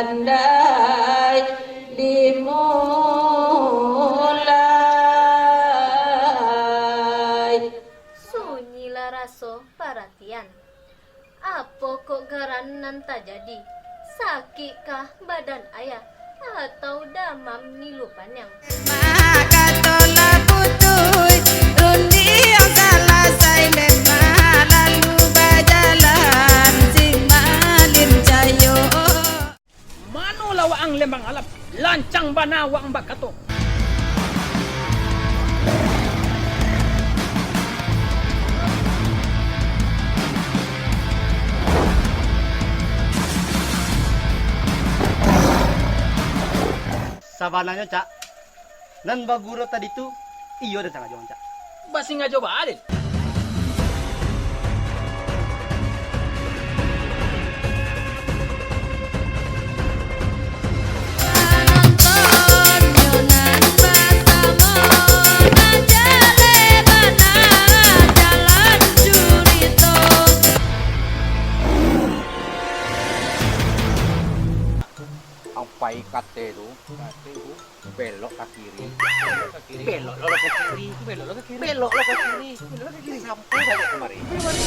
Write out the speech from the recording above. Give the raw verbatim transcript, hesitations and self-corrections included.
Andai dimulai. Sunyilah raso paratian. Apo kok garan nan tajadi? Sakikkah badan ayah, atau damam ngilu paniang? Makato lah putuih, rundiang salasai, lemah lalu bajalan, si malin cayo. Manolah waang Lembang Alam, lancang bana waang bakato. Sabananyo, Cak, nan baguru tadi tu, iyo den sangajo, Cak. Basingajo baa den? Ampai kate tu. Kate tu. Belok ka kiri. Belok ka kiri. Belok lo ka kiri. Belok lo ka kiri. Belok lo ka kiri. Belok lo ka kiri. Sampai baliak kamari. Kamari.